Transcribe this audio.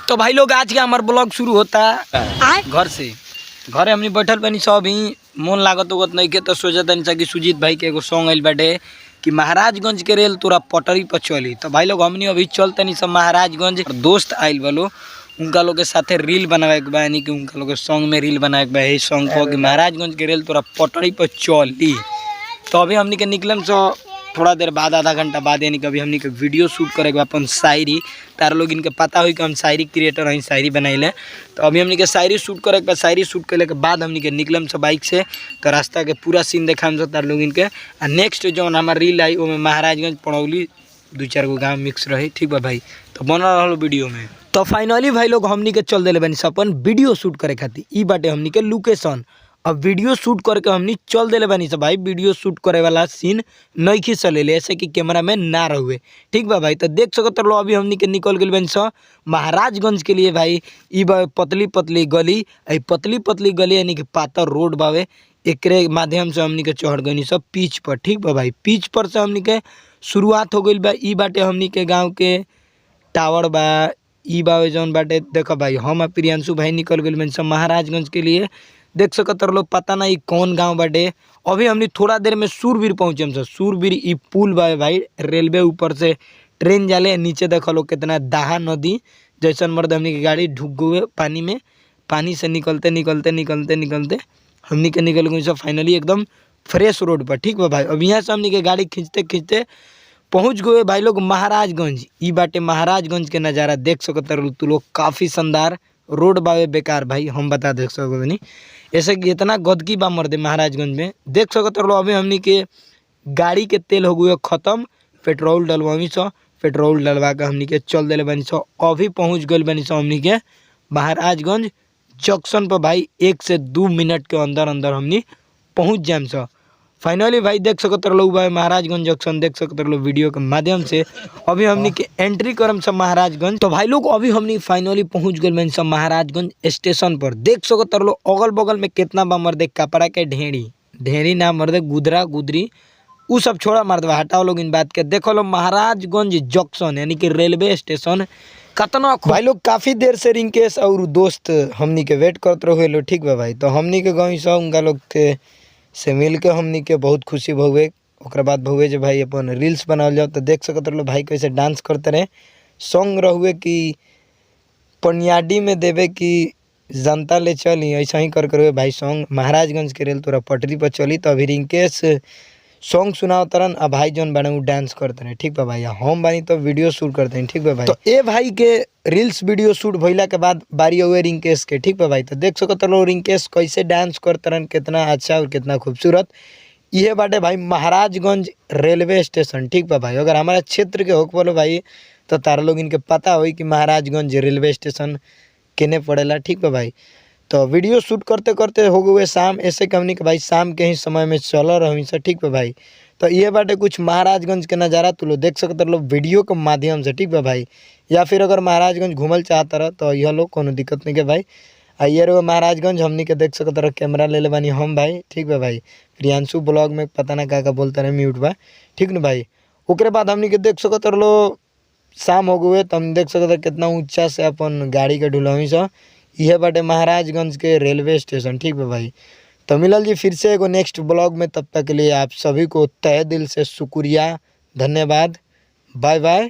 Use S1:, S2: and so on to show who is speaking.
S1: तो भाई लोग आज के हमार ब्लॉग शुरू होता घर से। घरे हमनी बैठल बनी सब ही मन लागत उगत नहीं के, तो सोचत तनी सा कि सुजीत भाई के एगो सॉन्ग आइल बाटे कि महाराजगंज के रेल तोरा पटरी पर चली। तो भाई लोग हमनी अभी चल तनी सब महाराजगंज, दोस्त आइल बलो उनका लोग के साथे रील बनावे के बा, यानी कि उनका लोग के सॉन्ग में रील बनावे के बा, यही सॉन्ग पर कि महाराजगंज के रेल तोरा पटरी पर चली। तो अभी हमनी के निकलम सो थोड़ा देर बाद, आधा घंटा बाद, यानी कि अभी हमनी के वीडियो शूट करे के बा अपन शायरी। तार लोग इनके पता होई कि हम शायरी क्रिएटर हई, शायरी बनाइले। तो अभी हमनी के शायरी शूट करे के बा, शायरी शूट करे के बाद हमनी के निकलम सब बाइक से, तो रास्ता के पूरा सीन देखाम सब तार लोग इनके। आ नेक्स्ट जौन हमार रील आई ओमे महाराजगंज पड़ौली दू चार गो गाँव मिक्स रही, ठीक बा भाई। तो बनल रहल वीडियो में। तो फाइनली भाई लोग हमनी के चल दिले बनी सब अपन वीडियो शूट करे खातिर। ई बाटे हमनी के लोकेशन। अब वीडियो शूट करके हमनी चल दिले बनी सब भाई। वीडियो शूट करे वाला सीन नहीं खींच ले, ऐसे कि कैमरा में ना रहुए, ठीक बा भाई। तो देख सकत रहो अभी हमनी के निकल गेल बनी सब महाराजगंज के लिए भाई। ई बा पतली पतली गली, ई पतली पतली गली यानी कि पातर रोड बावे, एकरे माध्यम से हमनी के चढ़ गनी सब पिच पर, ठीक बा भाई। पिच पर से हमनी के शुरुआत हो गइल बा। ई बाटे हमनी के गांव के टावर बा, ई बावे जौन बाटे। देखो भाई हम आ प्रियांशु भाई निकल गइल बनी सब महाराजगंज के लिए। देख सकत रहो पता ना ई कौन गांव बाटे। अभी हमनी थोड़ा देर में सूरवीर पहुँचे हम सब। सूरवीर ई पुल बा भाई, रेलवे ऊपर से ट्रेन जाले, नीचे देखो लोग कितना दाहा नदी जैसन मर्द हमनी के गाड़ी ढुक गए पानी में। पानी से निकलते निकलते निकलते निकलते हमनी के निकल गई सब फाइनली एकदम फ्रेश रोड पर, ठीक बा भाई। अब यहाँ से हमनी के गाड़ी खींचते खींचते पहुँच गए भाई लोग महाराजगंज। ई बाटे महाराजगंज के नज़ारा देख सकत रहो तू लोग, काफ़ी शानदार रोड बावे, बेकार भाई हम बता देख सकत नहीं ऐसे कि इतना गदगी बा मर्दे महाराजगंज में। देख सकत रहो अभी हमनी के गाड़ी के तेल हो गए ख़त्म, पेट्रोल डलवावी सो, पेट्रोल डलवा के हमनी के चल दिले बनी सो। अभी पहुँच गए बनी सो हमनी के महाराजगंज जंक्शन पर भाई। 1 से 2 मिनट के अंदर अंदर हमनी पहुँच जाम सो फाइनली भाई। देख सकत रहो भाई महाराजगंज जंक्शन देख सकत रहो वीडियो के माध्यम से। अभी हमनी के एंट्री करम सब महाराजगंज। तो भाई लोग अभी हमनी फाइनली पहुँच गए बनी सब महाराजगंज स्टेशन पर। देख सकत रहो अगल बगल में कितना बा मर्दे कपड़ा के ढेरी, ढेरी ना मर्दे गुदरा गुदरी उ सब छोड़ा मर्दवा, हटाओ लोग इन बात के। देखो लो महाराजगंज जंक्शन यानी कि रेलवे स्टेशन कतना भाई लोग काफ़ी देर से रिंकेश और दोस्त हमनी के वेट करते रहो लो, ठीक बा भाई। तो हमनी के गाँव सब उनका लोग के से मिल के हमनी के बहुत खुशी भहुए। ओकरा बाद भहुए जे भाई अपन रील्स बनावल जाओ। तो देख सकत रहो भाई कैसे डांस करते रहे, सॉन्ग रहुए कि पनियाडी में देवे कि जनता ले चली, ऐसा ही कर कर भाई सॉन्ग महाराजगंज के रेल तोरा पटरी पर चली। तो अभी रिंकेश सॉन्ग सुनाओ तरन आ भाई जौन बाने उ डांस करते रहे, ठीक बा भाई। हम बानी तो वीडियो शूट करते हैं, ठीक बा भाई। तो ए भाई के रील्स वीडियो शूट भइला के बाद बारी हुए रिंकेश के, ठीक बा भाई। तो देख सकत रहो रिंकेश कैसे डांस करते रहन, कितना अच्छा और कितना खूबसूरत। यह बाटे भाई महाराजगंज रेलवे स्टेशन, ठीक बा भाई। अगर हमारा क्षेत्र के होक बोलो भाई तो तारा लोग इनके पता होई कि महाराजगंज रेलवे स्टेशन केने पड़ेला, ठीक बा भाई। तो वीडियो शूट करते करते हो गए शाम, ऐसे कि हमनी के भाई शाम के ही समय में चल रही से, ठीक बा भाई। तो ये बाटे कुछ महाराजगंज के नज़ारा तू लोग देख सकते रहो वीडियो के माध्यम से, ठीक बा भाई। या फिर अगर महाराजगंज घूमल चाहता रह तो यह लोग कोनो दिक्कत नहीं के भाई। आ ये रहो महाराजगंज हमनी के देख सकते रहो, कैमरा ले ले बानी हम भाई, ठीक बा भाई। प्रियांशु ब्लॉग में पता ना का का बोलते रहे, म्यूट बा, ठीक न भाई। ओकरे बाद हमनी के देख सकते रहो शाम हो गए, तो हम देख सकते कितना ऊंचा से अपन गाड़ी के ढुलवी सा। यह बाटे महाराजगंज के रेलवे स्टेशन, ठीक बा भाई। तो मिलल जी फिर से एगो नेक्स्ट ब्लॉग में, तब तक के लिए आप सभी को तहे दिल से शुक्रिया, धन्यवाद, बाय बाय।